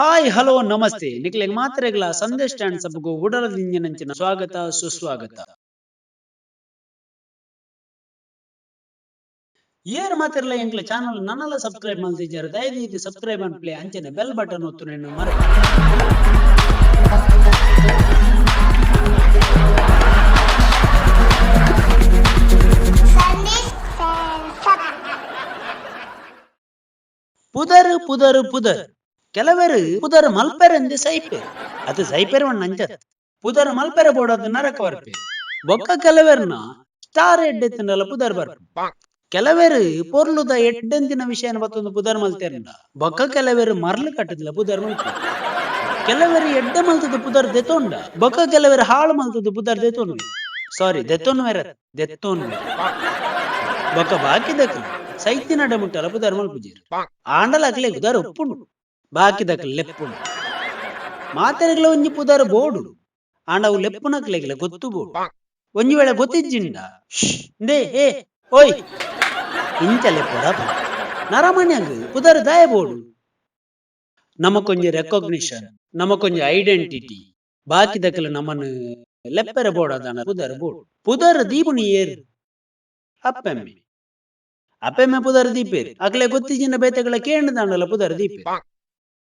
Hi hello namaste ನಿಕ್ಲೆಗ್ ಮಾತೆರೆಗ್ಲಾ Sandesh stand ಸಬಗು ಉಡಲದಿಂಜಿನಂಚಿನ ಸ್ವಾಗತ ಸುಸ್ವಾಗತ. ಏರ್ ಮಾತೆರ್ಲ ಎಂಕ್ಲೆ ಚಾನಲ್ ನನಲ ಸಬ್ಸ್ಕ್ರೈಬ್ ಮಲ್ತಿಜರ್ ದಯದೀದ್ ಸಬ್ಸ್ಕ್ರೈಬ್ ಮನ್ಪುಲೆ ಅಂಚನೆ ಬೆಲ್ ಬಟನ್ ಒತ್ತುನೆನ್ ಮರಪಡೆ. Sandesh fans up. ಪುದರ್ ಪುದರ್ ಪುದರ್ ಕೆಲವೆರ್ ಪುದರ್ ಮಲ್ಪೆರೆಂದ್ ಸೈಪೆರ್ ಅತ್ ಸೈಪೆರ್ ಪಂಡ ಅಂಚತ್ ಪುದರ್ ಮಲ್ಪೆರೆ ಬೋಡಾದ್ ನರಕ ಬರ್ಪೆರ್ ಬೊಕ್ಕ ಕೆಲವೆರ್ನ ಸ್ಟಾರ್ ಎಡ್ಡೆತ್ತ್ಂಡಲ ಪುದರ್ ಬರ್ಪುಂಡು ಕೆಲವೆರ್ ಪೊರ್ಲುದ ಎಡ್ಡೆಂತಿನ ವಿಷಯನ್ ಪತೊಂದು ಪುದರ್ ಮಲ್ತೆರ್ಂಡ ಬೊಕ್ಕ ಕೆಲವೆರ್ ಮರ್ಲ್ ಕಟ್ಟ್ದ್ಲ ಪುದರ್ ಮಲ್ಪುವೆರ್ ಕೆಲವೆರ್ ಎಡ್ಡೆ ಮಲ್ತ್ದ್ ಪುದರ್ ದೆತೊಂಡ ಬೊಕ್ಕ ಕೆಲವೆರ್ ಹಾಳ್ ಮಲ್ತ್ದ್ ಪುದರ್ ದೆತೊನುವೆರ್ ಸಾರಿ ದೆತೊನುವೆರತ್ತ್ ದೆತ್ತೊನುವೆರ್ ಬೊಕ್ಕ ಬಾಕಿದಕ್ಲ್ ಸೈತಿನಡೆ ಮುಟ್ಟಲ ಪುದರ್ ಮಲ್ಪುಜೆರ್ ಆಂಡಲ ಅಕ್ಲೆಗ್ ಪುದರ್ ಉಪ್ಪುಂಡು ಬಾಕಿದಕ್ಲ್ ಲೆಪ್ಪುಂಡು ಮಾತೆರೆಗ್ಲ ಒಂಜಿ ಪುದರ್ ಬೋಡು ಆಂಡ ಅವು ಲೆಪ್ಪುನಕ್ಲೆಗ್ಲ ಗೊತ್ತು ಬೋಡು ಒಂಜಿ ವೇಳೆ ಗೊತ್ತಿಜ್ಜಿಂಡ ಶ್ಶ್ ಇಂದೇ ಏ ಓಯ್ ಇಂಚ ಲೆಪ್ಪೊಡಾಪುಂಡು ನರಮನ್ಯಗ್ ಪುದರ್ ದಾಯೆ ಬೋಡು ನಮಕೊಂಜಿ ರೆಕಾಗ್ನಿಷನ್ ನಮಕೊಂಜಿ ಐಡೆಂಟಿಟಿ ಬಾಕಿದಕ್ಲ್ ನಮನ್ ಲೆಪ್ಪೆರೆ ಬೋಡಾದಾಂಡ ಪುದರ್ ಬೋಡು ಪುದರ್ ದೀಪುನಿ ಏರ್ ಅಪ್ಪೆಮ್ಮೆ ಅಪ್ಪೆಮ್ಮೆ ಪುದರ್ ದೀಪೆರ್ ಅಕ್ಲೆ ಗೊತ್ತಿಜ್ಜಿಂಡ ಬೇತೆಗಳ ಕೇಂಡ್ದಾಂಡಲ ಪುದರ್ ದೀಪೆರ್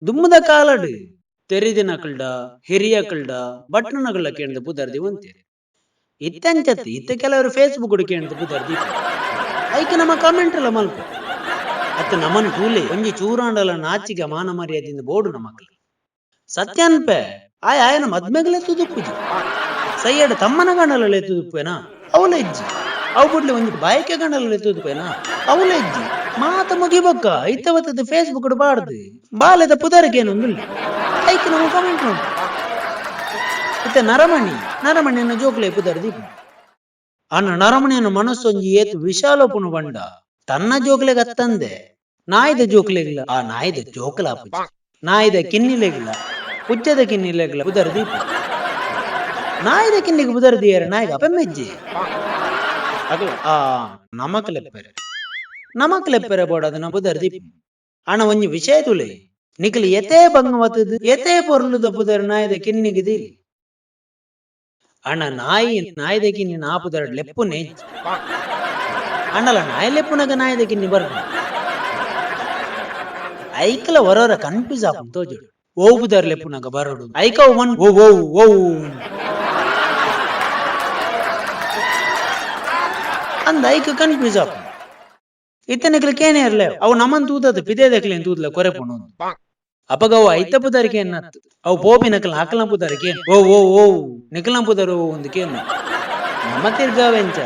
ದುಂಬುದ ಕಾಲಡ್ ತೆರಿದಿನಕಲ್ಡ ಹಿರಿಯಕಲ್ಡ ಭಟ್ರನಕಲ್ಡ ಕೇಂದ್ ಪುದರ್ ದೀವೊಂತೆರ್ ಇತ್ತೆ ಅಂಚತ್ತ್ ಇತ್ತೆ ಕೆಲವೆರ್ ಫೇಸ್ಬುಕ್ ಡ್ ಕೇಂದ್ ಪುದರ್ ದೀಪೆರ್ ಐಕ್ ನಮ ಕಾಮೆಂಟ್ ಲ ಮಲ್ಪುವ ಅತ್ತ್ ನಮನ್ ತೂಲೆ ಒಂಜಿ ಚೂರಾಂಡಲ ನಾಚಿಗೆ ಮಾನ ಮರ್ಯಾದಿಂದ್ ಬೋಡು ನಮಕ್ ಸತ್ಯನ್ಪೆ ಆಯೆ ಆಯನ ಮದ್ಮೆಗ್ ಲೆತ್ತುದುಪ್ಪುಜಿ ಸಯ್ಯಡ್ ತಮ್ಮನ ಗಂಡಲ ಲೆತ್ತುದುಪ್ಪುವೆನಾ ಅವುಲ ಇಜ್ಜಿ ಅವು ಬುಡ್ಲೆ ಒಂಜಿ ಬಾಯಕೆ ಗಂಡಲ ಲೆತ್ತುದುಪ್ಪುವೆನಾ ಅವುಲ ಇಜ್ಜಿ ಮಾತ ಮುಗಿ ಬೊಕ್ಕ ಇತ್ತೆ ಬತ್ತುದು ಫೇಸ್ಬುಕ್ ಡ್ ಪಾಡ್ದ್ ಬಾಲೆದ ಪುದರ್ ಕೇನೊಂದುಲ್ಲೆ ಐಕ್ ನಮ ಕಾಮೆಂಟ್ ಮಲ್ಪುವ ಇತ್ತೆ ನರಮಣಿ ನರಮಣಿನ ಜೋಕ್ಲೆ ಪುದರ್ ದೀಪುನಿ ಆಂಡ ನರಮಣಿನ ಮನಸ್ಸೊಂಜಿ ಏತ್ ವಿಶಾಲ ಉಪ್ಪುಂಡು ಪಂಡ ತನ್ನ ಜೋಕ್ಲೆಗ್ ಅತ್ತಂದೆ ನಾಯಿದ ಜೋಕ್ಲೆಗ್ಲ ಆ ನಾಯಿದ ಜೋಕುಲಾಪುಜಿ ನಾಯಿದ ಕಿನ್ನಿಲೆಗ್ಲ ಪುಚ್ಚೆದ ಕಿನ್ನಿಲೆಗ್ಲ ಪುದರ್ ದೀಪೆರ್ ನಾಯಿದ ಕಿನ್ನಿಗ್ ಪುದರ್ ದೀಯೆರೆ ನಾಯಿಗ್ ಅಪ್ಪೆಮ್ಮೆ ಇಜ್ಜಿ ಅಕುಲು ಆ ನಮಕ್ ಲೆಪ್ಪೆರೆ ನಮಕ್ ಲೆಪ್ಪೆರೆ ಬೋಡಾದ್ ನ ಪುದರ್ ದೀಪುನಿ ಆಂಡ ಒಂಜಿ ವಿಷಯ ತೂಲೆ ನಿಕುಲು ಏತೇ ಬಂಗ ಬತ್ತ್ದ್ ಏತೇ ಪೊರ್ಲುದ ಪುದರ್ ನಾಯಿದ ಕಿನ್ನಿಗ್ ದೀಲೆ ಆಂಡ ನಾಯಿ ನಾಯಿದ ಕಿನ್ನಿನ್ ಆ ಪುದರ್ಡ್ ಲೆಪ್ಪುನೆ ಇಜ್ಜಿ ಆಂಡಲ ನಾಯಿ ಲೆಪ್ಪುನಗ ನಾಯಿದ ಕಿನ್ನಿ ಬರ್ಪುಂಡು ಐಕ್ಲ ಒರೊರ ಕನ್ಫ್ಯೂಸ್ ಆಪುಂಡು ತೋಜೊಡು ಒವು ಪುದರ್ ಲೆಪ್ಪುನಗ ಬರೊಡು ಐಕ್ ಅವು ಮನ್ ಒವ್ ಒವ್ ಒವ್ ಅಂದ್ ಐಕ್ ಕನ್ಫ್ಯೂಸ್ ಆಪುಂಡು ಇತ್ತೆ ನಿಕ್ಲು ಕೇನಿಯರ್ಲೆ ಅವು ನಮನ್ ತೂದತ್ ಪಿದಯ್ದಕ್ಲೆನ್ ತೂದ್ಲ ಕೊರೆಪುಂಡು ಅಪಗ ಅವು ಐತ ಪುದರ್ ಕೇನ್ನತ್ ಅವು ಪೋಪಿನಕಲ್ನ ಅಕಲ್ನ ಪುದರ್ ಕೇನ್ ಓ ಓ ಓ ನಿಕಲ್ನ ಪುದರ್ ಓ ಉಂದು ಕೇನ್ ನಮ ತಿರ್ಗಾವೆಂಚ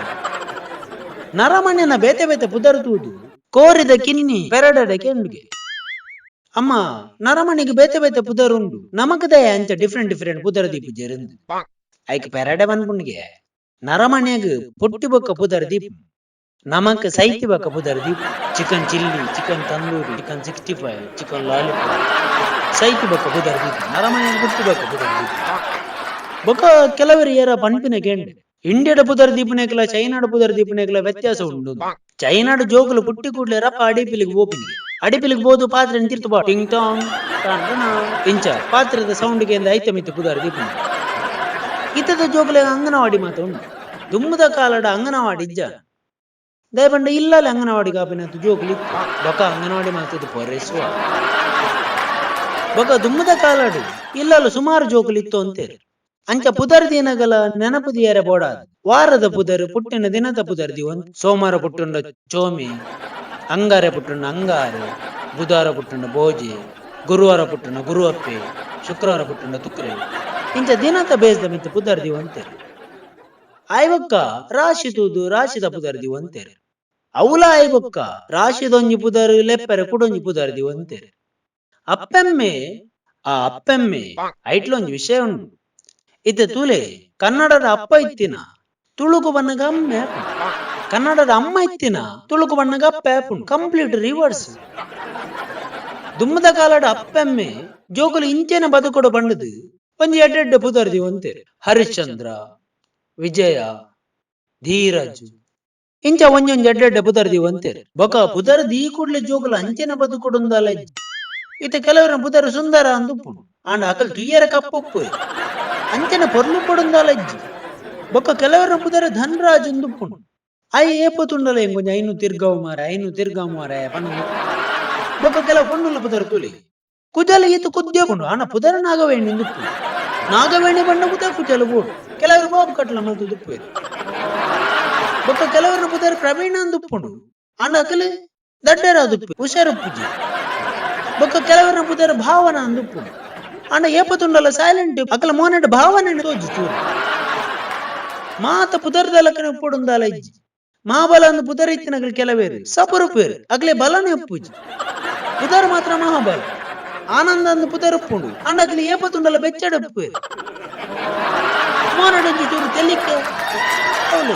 ನರಮಣ್ಯನ ಬೇತೆ ಬೇತೆ ಪುದರ್ ತೂದು ಕೋರಿದ ಕಿನ್ನಿ ಪೆರಡಡೆ ಕೆಂಡ್ಗೆ ಅಮ್ಮ ನರಮಣಿಗ್ ಬೇತೆ ಬೇತೆ ಪುದರ್ ಉಂಡು ನಮಕ್ ದಾಯೆ ಅಂಚ ಡಿಫರೆಂಟ್ ಡಿಫರೆಂಟ್ ಪುದರ್ ದೀಪುಜೆರ್ ಐಕ್ ಪೆರಡೆ ಪನ್ಪುಂಡ್ಗೆ ನರಮಣ್ಯಗ್ ಪುಟ್ಟಿ ಬೊಕ್ಕ ಪುದರ್ ದೀಪು ನಮಕ್ ಸೈತಿ ಬೊಕ್ಕ ಪುದರ್ Deepu chicken chilli chicken tandoori chicken 65 chicken lollipop Smriti ಬೊಕ್ಕ ಪುದರ್ ದೀಪು ನರಮಣ್ಯಗ್ ಪುಟ್ಟಿ ಬೊಕ್ಕ ಪುದರ್ ದೀಪು ಬೊಕ್ಕ ಕೆಲವೆರ್ ಏರ ಪನ್ಪಿನ ಕೇಂಡೆ ಇಂಡಿಯಾಡ್ ಪುದರ್ ದೀಪುನೆಕ್ಲ ಚೈನಾಡ್ ಪುದರ್ ದೀಪುನೆಕ್ಲ ವ್ಯತ್ಯಾಸ ಉಂಡು ಚೈನಾಡ್ ಜೋಕುಲು ಪುಟ್ಟಿ ಕೂಡ್ಲೆ ರಪ್ಪ ಅಡಿಪಿಲಿಗ್ ಪೋಪಿನಿ ಅಡಿಪಿಲಿಗ್ ಪೋದು ಪಾತ್ರೆನ್ ತಿರ್ತ್ ಪಾಡ್ ಟಿಂಗ್ ಟಾಂಗ್ ಟಾನ್ ಇಂಚ ಪಾತ್ರೆದ ಸೌಂಡ್ ಕೇಂದ್ ಐತ ಮಿತ್ತ್ ಪುದರ್ ದೀಪುನಿ ಇತ್ತೆದ ಜೋಕುಲೆಗ್ ಅಂಗನವಾಡಿ ಮಾತ ಉಂಡು ದುಂಬುದ ಕಾಲಡ್ ಅಂಗನವಾಡಿ ಇಜ್ಜ ದಾಯೆ ಪಂಡ ಇಲ್ಲಲ್ ಅಂಗನವಾಡಿ ಕಾಪಿನಾತ್ ಜೋಕುಲು ಇತ್ತು ಬೊಕ ಅಂಗನವಾಡಿ ಮಲ್ತ್ದ್ ಪೊರೆಸುವ ಬೊಕ ದುಂಬುದ ಕಾಲಡ್ ಇಲ್ಲಲ್ ಸುಮಾರ್ ಜೋಕುಲು ಇತ್ತೊ ಅಂತೆರ್ ಅಂಚ ಪುದರ್ ದೀನಗಲ ನೆನಪು ದೀಯರೆ ಬೋಡಾದ್ ವಾರದ ಪುದರ್ ಪುಟ್ಟಿನ ದಿನತ ಪುದರ್ ದೀವೊಂದು ಸೋಮಾರ ಪುಟ್ಟುಂಡ ಚೋಮೆ ಅಂಗಾರೆ ಪುಟ್ಟುಂಡ ಅಂಗಾರೆ ಬುಧಾರ ಪುಟ್ಟುಂಡ ಬೋಜೆ ಗುರುವಾರ ಪುಟ್ಟುಂಡ ಗುರುವಪ್ಪೆ ಶುಕ್ರವಾರ ಪುಟ್ಟುಂಡ ತುಕ್ರೆ ಇಂಚ ದಿನತ ಬೇಸ್ದ ಮಿತ್ತ್ ಪುದರ್ ದೀವೊಂತೆರ್ ಆಯಿ ಬೊಕ್ಕ ರಾಶಿ ತೂದು ರಾಶಿದ ಪುದರ್ ದೀವೊಂತೆರ್ ಅವುಲ ಆಯಿ ಬೊಕ್ಕ ರಾಶಿದೊಂಜಿ ಪುದರ್ ಲೆಪ್ಪೆರೆ ಕುಡೊಂಜಿ ಪುದರ್ ದೀವೊಂತೆರ್ ಅಪ್ಪೆಮ್ಮೆ ಆ ಅಪ್ಪೆಮ್ಮೆ ಐಟ್ಲ ಒಂಜಿ ವಿಷಯ ಉಂಡು ಇತ್ತೆ ತೂಲೆ ಕನ್ನಡದ ಅಪ್ಪ ಇತ್ತಿನ ತುಳುಕು ಬನ್ನಗ ಅಮ್ಮೆ ಆಪುಂಡು ಕನ್ನಡದ ಅಮ್ಮ ಇತ್ತಿನ ತುಳುಕು ಬನ್ನಗ ಅಪ್ಪೆ ಆಪುಂಡು ಕಂಪ್ಲೀಟ್ ರಿವರ್ಸ್ ದುಂಬುದ ಕಾಲಡ್ ಅಪ್ಪೆಮ್ಮೆ ಜೋಕುಲು ಇಂಚೆನೆ ಬದುಕೊಡು ಪಂಡುದು ಒಂಜಿ ಎಡ್ಡೆ ಎಡ್ಡೆ ಪುದರ್ ದೀವೊಂತೆರ್ ಹರಿಶ್ಚಂದ್ರ ವಿಜಯ ಧೀರಜ್ ಇಂಚ ಒಂಜೊಂಜಿ ಎಡ್ಡೆ ಎಡ್ಡೆ ಪುದರ್ ದೀವೊಂತೆರ್ ಬೊಕ ಪುದರ್ ದೀ ಕೂಡ್ಲೆ ಜೋಕುಲು ಅಂಚೆನೆ ಬದುಕೊಡುಂದಾಲ ಇಜ್ಜಿ. ಇತ್ತೆ ಕೆಲವರ ಪುದರ್ ಸುಂದರ ಅಂದುಪ್ಪುಂಡು ಆಂಡ ಅಕಲ್ ತುಯ್ಯರ ಕಪ್ಪುಪ್ಪು ಅಂಚನೆ ಪೊರ್ಲು ಪೊಡುಂದಾಲ ಇಜ್ಜಿ. ಬೊಕ್ಕ ಕೆಲವರ ಪುದರ್ ಧನ್ರಾಜ್ ಉಂದುಪ್ಪುಂಡು ಆಯೆ ಏಪ ತುಂಡಲ ಎಂಗೊಂಜಿ ಐನು ತಿರ್ಗಾವು ಮಾರ ಐನು ತಿರ್ಗಾವು ಮಾರ ಪನ್ನೊಂದು. ಬೊಕ್ಕ ಕೆಲವು ಪೊಣ್ಣುಲ ಪುದರ್ ತೂಲೆ ಕುಜಲ ಈತ ಕುದ್ಯೋಪುಂಡು ಆಂಡ ಪುದರ್ ನಾಗವೇಣಿ ಉಂದುಪ್ಪುಂಡು ನಾಗವೇಣಿ ಬಣ್ಣ ಪುದರ್ ಕುಜಲ ಬೋಡು ಕೆಲವರು ಬಾಬು ಕಟ್ಲ ಮಲ್ತು ದುಪ್ಪುವೆರ್. ಬೊಕ್ಕ ಕೆಲವರ ಪುದರ್ ಪ್ರವೀಣ ಅಂದುಪ್ಪುಂಡು ಆಂಡ ಅಕಲ್ ದಡ್ಡರಾದುಪ್ಪು ಹುಷಾರುಪ್ಪುಜಿ. ಬೊಕ್ಕ ಕೆಲವರ ಪುದರ್ ಭಾವನ ಅಂದುಪ್ಪುಂಡು ಆಂಡ ಏಪ ತುಂಡಲ ಸೈಲೆಂಟ್ ಅಕಲ ಮೋನೆಡ್ ಭಾವನೆ ತೋಜಿ ಚೂರು. ಮಾತ ಪುದರ್ದಲಕನೆ ಉಪ್ಪುಡುಂದಾಲ ಇಜ್ಜಿ. ಮಹಾಬಲ ಅಂದ್ ಪುದರ್ ಇತ್ತಿನಕಲ್ ಕೆಲವೇರು ಸಪುರುಪೇರು ಅಕ್ಲೆ ಬಲನೆ ಉಪ್ಪುಜಿ ಪುದರ್ ಮಾತ್ರ ಮಹಾಬಲ. ಆನಂದ ಅಂದ್ ಪುದರ್ ಉಪ್ಪುಂಡು ಆಂಡ ಅಕ್ಲೆ ಏಪ ತುಂಡಲ ಬೆಚ್ಚಡ್ ಉಪ್ಪುವೆರ್. ಮೋನೆಡ್ ಒಂಜಿ ಚೂರು ತೆಲಿಕೆ ಹೌದು.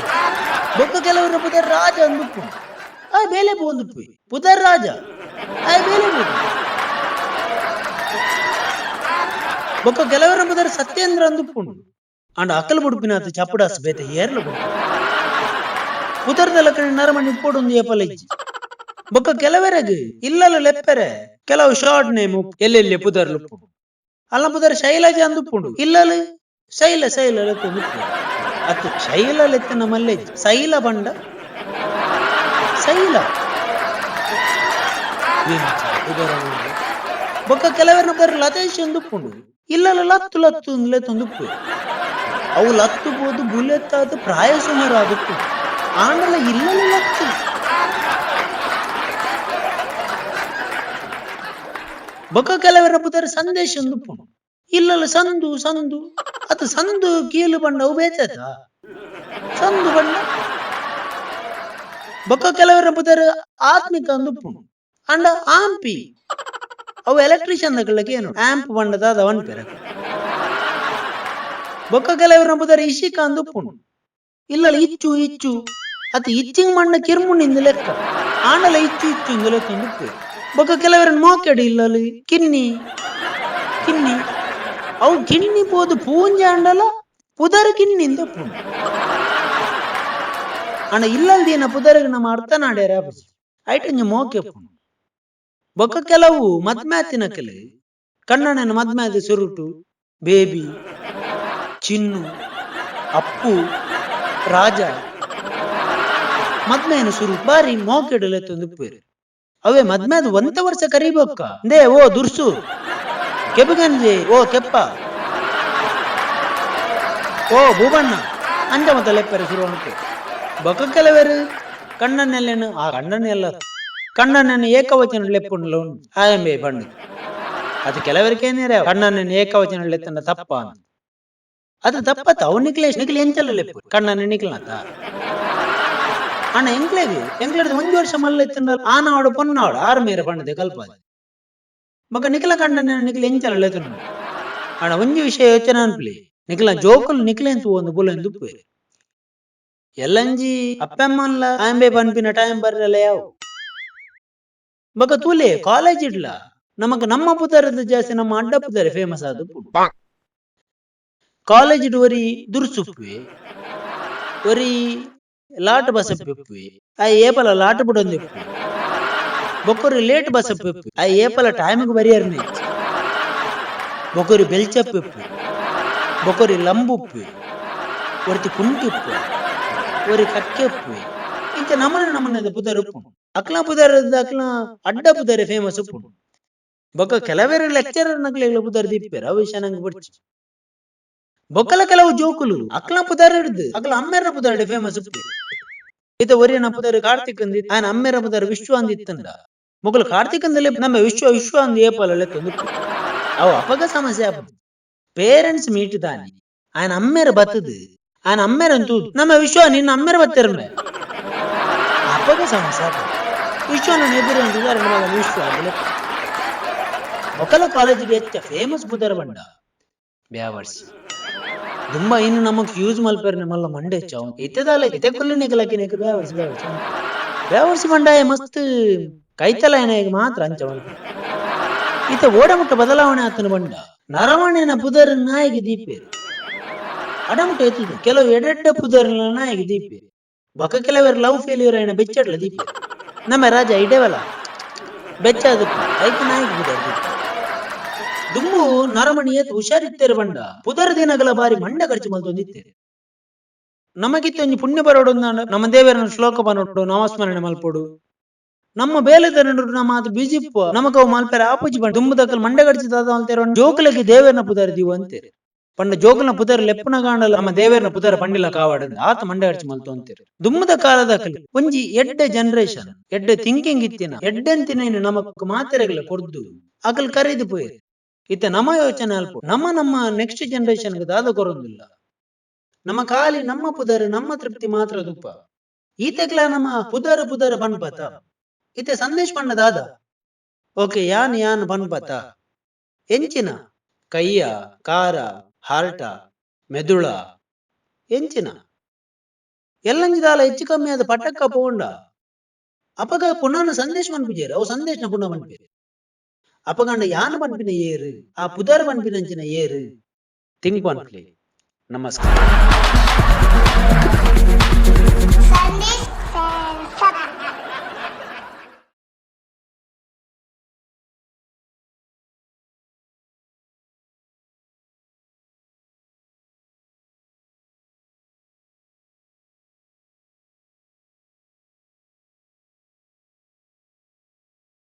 ಬೊಕ್ಕ ಕೆಲವರ ಪುದರ್ ರಾಜ ಅಂದುಪ್ಪುಂಡು ಆ ಬೇಲೆ ಪೋಂದುಪ್ಪು ಪುದರ್ ರಾಜ ಆ ಬೇಲೆ ಪೋದು. ಬೊಕ್ಕ ಕೆಲವರ ಪುದರ್ ಸತ್ಯೇಂದ್ರ ಅಂದುಪ್ಪುಂಡು ಆಂಡ ಅಕಲ್ ಬುಡುಪಿನಾತ್ ಚಪುಡಾಸ್ ಬೇತೆ ಏರ್ಲ ಬುಡುಪು ಪುದರ್ದ ಲಕ್ಕಣ ನರಮಣಿ ಉಪ್ಪೊಡುಂದು ಏಪಲ ಇಜ್ಜಿ. ಬೊಕ್ಕ ಕೆಲವರೆಗ್ ಇಲ್ಲಲ ಲೆಪ್ಪೆರೆ ಕೆಲವು ಶಾರ್ಟ್ ನೇಮ್ ಎಲ್ಲೆಲ್ಲಿ ಪುದರ್ಲು ಉಪ್ಪುಂಡು ಅಲ್ಲ ಪುದರ್ ಶೈಲಜ ಅಂದುಪ್ಪುಂಡು ಇಲ್ಲಲು ಶೈಲ ಶೈಲ ಲೆತ್ತೊಂದು ಅತ್ತು ಶೈಲ ಲೆತ್ತನ ಮಲ್ಲೆಜ್ಜಿ ಶೈಲ ಬಂಡ ಶೈಲ ಪುದರ. ಬೊಕ್ಕ ಕೆಲವರನ ಪುದರ್ ಲತೇಶ್ ಅಂದುಪ್ಪುಂಡು ಇಲ್ಲಲ ಲತ್ತು ಲತ್ತು ಲೆತ್ತೊಂದು ಅವು ಲತ್ತು ಪೋದು ಬುಲೆತ್ತಾದ್ ಪ್ರಾಯ ಸುಮಾರು ಆದುಪ್ಪುಂಡು ಆಂಡಲ ಇಲ್ಲಲ ಲತ್ತು. ಬೊಕ್ಕ ಕೆಲವರ ಪುದರ್ ಸಂದೇಶ ಅಂದುಪ್ಪುಂಡು ಇಲ್ಲಲ ಸಂದು ಸಂದು ಅತ್ ಸಂದು ಕೀಲು ಬಂಡ ಅವು ಬೇತೆ ಸಂದು ಬಂಡ. ಬೊಕ್ಕ ಕೆಲವರ ಪುದರ್ ಆತ್ಮಿಕ ಅಂದುಪ್ಪುಂಡು ಅಂಡ ಆಂಪಿ ಅವು ಎಲೆಕ್ಟ್ರಿಷಿಯನ್ ದಕಲಕ್ಕೆ ಏನು ಆಂಪ್ ಬಂಡದ ಅವನ್ ಪೆರ. ಬೊಕ್ಕ ಕೆಲವರ ಪುದರ್ ಇಶಿಕ ಅಂದುಪ್ಪುಂಡು ಇಲ್ಲಲ ಇಚ್ಚು ಇಚ್ಚು ಅತ್ ಇಚ್ಚಿಂಗ್ ಮಣ್ಣ ಕಿರ್ಮುನಿಂದ ಲೆಕ್ಕ ಆಂಡಲ ಇಚ್ಚು ಇಚ್ಚು ಇಂದ ಲೆಕ್ಕ ಉಪ್ಪು. ಬೊಕ್ಕ ಕೆಲವರ ಮೋಕೆಡ್ ಇಲ್ಲಲು ಕಿನ್ನಿ ಕಿನ್ನಿ ಅವು ಕಿನ್ನಿ ಪೋದು ಪೂಂಜೆ ಆಂಡಲ ಪುದರ್ ಕಿನ್ನಿಂದ ಉಪ್ಪುಂಡು ಆಂಡ ಇಲ್ಲಲ್ದಿನ ಪುದರ್ಗ್ ನಮ್ಮ ಅರ್ಥ ನಾಡ್ಯಾರ ಐಟ್ ಒಂಜಿ ಮೋಕೆ ಉಪ್ಪುಂಡು. ಬೊಕ್ಕ ಕೆಲವು ಮದ್ಮ್ಯಾತಿನಕಲ್ ಕಣ್ಣಣ್ಣನ ಮದ್ಮ್ಯಾತಿ ಸುರುಟು ಬೇಬಿ ಚಿನ್ನು ಅಪ್ಪು ರಾಜ ಮದ್ಮೆಯನ್ನು ಸುರು ಬಾರಿ ಮೋಕೆಡ್ ಲೆತ್ತೊಂದು ಉಪ್ಪುವೆರ್. ಅವೇ ಮದ್ಮ್ಯಾದ ಒಂತ ವರ್ಷ ಕರಿಬೊಕ್ಕ ಇಂದೇ ಓ ದುರ್ಸು ಕೆಬುಗಂಜಿ ಓ ಕೆಪ್ಪ ಓ ಭೂಬಣ್ಣ ಅಂಚ ಮತ ಲೆಪ್ಪೆರೆ ಶುರು ಅನ್ಪು. ಬೊಕ್ಕ ಕೆಲವೆರ್ ಕಣ್ಣನ್ನೆಲ್ಲೇನು ಆ ಕಣ್ಣನ್ನೆಲ್ಲ ಕಣ್ಣನನ್ನು ಏಕವಚನ ಲೆಪ್ಪುಂಡ್ಲ ಉಂಡು ಆಯಂಬೆ ಪಂಡು ಅದು ಕೆಲವರಿಗೆ ಕಣ್ಣನನ್ನು ಏಕವಚನ ಲೆತ್ತಂಡ ತಪ್ಪ ಅಂತ ಅದು ತಪ್ಪತ್ತ ಅವು ನಿಕ್ಲೆ ನಿಕ್ಲೆ ಎಂಚಲ ಲೆಪ್ಪು ಕಣ್ಣನ ನಿಕ್ಲನತ ಅಣ್ಣ ಎಂಕ್ಲೆಗ್ ಎಂಕ್ಲೆಡ್ದ್ ಒಂಜಿ ವರ್ಷ ಮಲ್ಲ ಇತ್ತಂಡ ಆನಾವಡು ಪೊನ್ನಾವಡು ಆರು ಮೇರೆ ಪಂಡದೆ ಕಲ್ಪಾದ ಬೊಕ್ಕ ನಿಕ್ಲ ಕಂಡನೆ ನಿಕ್ಲೆ ಎಂಚಲ ಲೆತ್ತುಂಡು ಅಣ್ಣ ಒಂಜಿ ವಿಷಯ ಯೋಚನೆ ಅನ್ಪ್ಲಿ ನಿಕ್ಲ ಜೋಕುಲು ನಿಕ್ಲೆನ್ ತೂವೊಂದು ಬುಲೆಂದು ಉಪ್ಪುವೆರ್. ಎಲ್ಲಂಜಿ ಅಪ್ಪೆಮ್ಮನ್ಲ ಆಂಬೆ ಪನ್ಪಿನ ಟೈಮ್ ಬರ್ರಲ್ಲ ಯಾವು. ಬೊಕ್ಕ ತೂಲೆ ಕಾಲೇಜ್ ಇಡ್ಲ ನಮಕ್ ನಮ್ಮ ಪುದರ್ದ ಜಾಸ್ತಿ ನಮ್ಮ ಅಡ್ಡ ಪುದರ್ ಫೇಮಸ್ ಆದ್ ಉಪ್ಪುಂಡು. ಕಾಲೇಜ್ ಡ್ ಒರಿ ದುರ್ಸುಪ್ಪುವೆ ಒರಿ ಲಾಟ್ ಬಸಪ್ಪೆ ಉಪ್ಪುವೆ ಆಯೆ ಏಪಲ ಲಾಟ್ ಬುಡೊಂದು ಉಪ್ಪುವೆ. ಬೊಕ್ಕೊರಿ ಲೇಟ್ ಬಸಪ್ಪೆ ಉಪ್ಪುವೆ ಆಯೆ ಏಪಲ ಟೈಮ್ ಗ್ ಬರಿಯರ್ನೆ ಇಜ್ಜಿ. ಬೊಕ್ಕೊರಿ ಬೆಲ್ಚಪ್ಪೆ ಉಪ್ಪುವೆ ಬೊಕ್ಕೊರಿ ಲಂಬು ಉಪ್ಪುವೆ ಒರ್ತಿ ಕುಂಟಿ ಉಪ್ಪುವೆ ಒರಿ ಕಕ್ಕೆ ಉಪ್ಪುವೆ ಇಂಚ ನಮೂನೆ ನಮೂನೆದ ಪುದರ್ ಉಪ್ಪುಂಡು. ಅಕ್ಲ ಪುದರ್ ಅಕ್ಲ ಅಡ್ಡ ಪುದರ್ ಫೇಮಸ್ ಉಪ್ಪುಂಡು. ಬೊಕ್ಕ ಕೆಲವೆರ್ ಲೆಕ್ಚರರ್ ನಕ್ಲೆಗ್ಲ ಪುದರ್ ದೀಪೆರ್ ಅವು ವಿಷಯ ನಂಗ್ ಬೊಡ್ಚಿ. ಬೊಕ್ಕಲ ಕೆಲವು ಜೋಕುಲು ಅಕ್ಲ ಪುದರ್ ಹಿಡ್ದು ಅಕ್ಲ ಅಮ್ಮೆರ್ನ ಪುದರ್ಡ್ ಫೇಮಸ್ ಉಪ್ಪುವೆರ್. ಇತ್ತೆ ಒರಿಯನ ಪುದರ್ ಕಾರ್ತಿಕ್ ಅಂದ್ ಆಯನ ಅಮ್ಮೆರ್ನ ಪುದರ್ ವಿಶ್ವ ಅಂದ್ ಇತ್ತಂಡ ಮೊಕುಲು ಕಾರ್ತಿಕ್ ಅಂದಲೇ ನಮ್ಮ ವಿಶ್ವ ವಿಶ್ವ ಅಂದ್ ಏಪಲ ಲೆತ್ತೊಂದು ಉಪ್ಪುವೆರ್. ಅವು ಅಪಗ ಸಮಸ್ಯೆ ಆಪುಂಡು. ಪೇರೆಂಟ್ಸ್ ಮೀಟ್ ದಾನಿ ಆಯನ ಅಮ್ಮೆರ್ ಬತ್ತುದು ಆಯನ ಅಮ್ಮೆರನ್ ತೂದು ನಮ್ಮ ವಿಶ್ವ ನಿನ್ನ ಅಮ್ಮೆರ್ ಬತ್ತೆರ್ಂಬೆ ಅಪಗ ಸಮಸ್ಯೆ ಆಪುಂಡು. ವಿಶ್ವನ ಎದುರು ಉಂತುದು ಅರೆನ ಮಗನ್ ವಿಶ್ವ ಅಂದ್ ಲೆಪ್ಪುವೆರ್. ಬೊಕಲ ಕಾಲೇಜ್ ಡ್ ಎಚ್ಚ ಫೇಮಸ್ ಪುದರ್ ಪಂಡ ಬ್ಯಾವರ್ಸಿ ದುಂಬ ಇನ್ನು ನಮಕ್ ಯೂಸ್ ಮಲ್ಪೆರ್ನೆ ಮಲ್ಲ ಮಂಡೆ ಹೆಚ್ಚ ಇತ್ತೆ ದಾಲ ಇತ್ತೆ ಕುಲ್ಲುನೆಗ್ ಲಕ್ಕಿನೆಗ್ ಬ್ಯಾವರ್ಸಿ ಬ್ಯಾವರ್ಸಿ ಬ್ಯಾವರ್ಸಿ ಪಂಡ ಆಯೆ ಮಸ್ತ್ ಕೈತಲಾಯನಾಯಗ್ ಮಾತ್ರ ಅಂಚ ಮಲ್ಪುನೆ. ಇತ್ತೆ ಓಡಮುಟ್ಟ ಬದಲಾವಣೆ ಆತನ ಪಂಡ ನರಮಣೆನ ಪುದರ್ ನಾಯಿಗ್ ದೀಪೆರ್ ಅಡಮುಟ್ಟ ಎತ್ತುದು ಕೆಲವು ಎಡೆಡ್ಡ ಪುದರ್ಲ ನಾಯಿಗ್ ದೀಪೆರ್ ಬೊಕ ಕೆಲವೆರ್ ಲವ್ ಫೇಲ್ಯೂರ್ ಆಯಿನ ಬೆಚ್ಚಡ್ಲ ದೀಪೆರ್ ನಮ್ಮ ರಾಜ ಇಡೇವಲ ಬೆಚ್ಚ ಆದುಪ್ಪ ಐಕ್ ನಾಯಿಗ್ ಪುದರ್ ದೀಪ. ದುಂಬು ನರಮಣಿ ಏತ್ ಹುಷಾರಿತ್ತೆರ್ ಪಂಡ ಪುದರ್ ದಿನಗಳ ಬಾರಿ ಮಂಡೆ ಖರ್ಚು ಮಲ್ತೊಂದಿತ್ತೆರ್. ನಮಗಿತ್ತೆ ಒಂಜಿ ಪುಣ್ಯ ಬರೋಡು ಅಂದಾಂಡ ನಮ್ಮ ದೇವೆರ್ನ ಶ್ಲೋಕ ಪನೊಡು, ನಾಮಸ್ಮರಣೆ ಮಲ್ಪೊಡು. ನಮ್ಮ ಬೇಲೆದ ನಡುಟು ನಮ ಆತ್ ಬಿಜಿ ಇಪ್ಪುವ, ನಮಕ್ ಅವು ಮಲ್ಪೆರೆ ಆಪುಜಿ ಪಂಡ ದುಂಬುದಕುಲು ಮಂಡೆ ಖರ್ಚು ದಾದ ಮಲ್ತೆರ್ ಪಂಡ ಜೋಕುಲೆಗ್ ದೇವೆರ್ನ ಪುದರ್ ದೀವು ಅಂತೆರ್. ಪಂಡ ಜೋಕುಲ್ನ ಪುದರ್ ಲೆಪ್ಪುನಗಾಂಡಲ ನಮ್ಮ ದೇವೆರ್ನ ಪುದರ್ ಪಂಡಿಲಕ ಆವಡ್ ಅಂದ್ ಆತ್ ಮಂಡೆ ಖರ್ಚು ಮಲ್ತೊಂತೆರ್. ದುಂಬುದ ಕಾಲದಕುಲು ಒಂಜಿ ಎಡ್ಡೆ ಜನರೇಷನ್, ಎಡ್ಡೆ ಥಿಂಕಿಂಗ್ ಇತ್ತಿನ, ಎಡ್ಡೆಂತಿನೈನ್ ನಮಕ್ ಮಾತೆರೆಗ್ಲ ಕೊರ್ದು ಅಕುಲು ಕರಿದ್ ಪೋಯೆರ್. ಇತ್ತೆ ನಮ ಯೋಚನೆ ಅಲ್ಪ ನಮ ನಮ್ಮ ನೆಕ್ಸ್ಟ್ ಜನರೇಷನ್ ಗ್ ದಾದ ಕೊರೊಂದುಲ್ಲ. ನಮ ಖಾಲಿ ನಮ್ಮ ಪುದರ್ ನಮ್ಮ ತೃಪ್ತಿ ಮಾತ್ರ ತೂಪ. ಈತೆಗ್ಲ ನಮ ಪುದರ್ ಪುದರ್ ಪನ್ಪತ. ಇತ್ತೆ ಸಂದೇಶ್ ಪಂಡ ದಾದ? ಓಕೆ ಯಾನ್ ಯಾನ್ ಪನ್ಪತ. ಎಂಚಿನ? ಕೈಯ, ಕಾರ, ಹಾರ್ಟ, ಮೆದುಳ ಎಂಚಿನ? ಎಲ್ಲಂಜಿ ದಾಲ ಹೆಚ್ಚು ಕಮ್ಮಿ ಆದ್ ಪಟಕ್ಕ ಪೋಂಡ ಅಪಗ ಪುನಃ ಸಂದೇಶ್ ಪನ್ಪುಜೆರ್ ಅವು ಸಂದೇಶ್ನ ಪುನಃ ಪನ್ಪೆರ್. ಅಪಗಾಂಡ ಯಾನ್ ಪನ್ಪಿನ ಏರ್? ಆ ಪುದರ್ ಪನ್ಪಿನಂಚಿನ ಏರ್? ಥಿಂಕ್ ಪನ್ಪ್ಲೆ. ನಮಸ್ಕಾರ.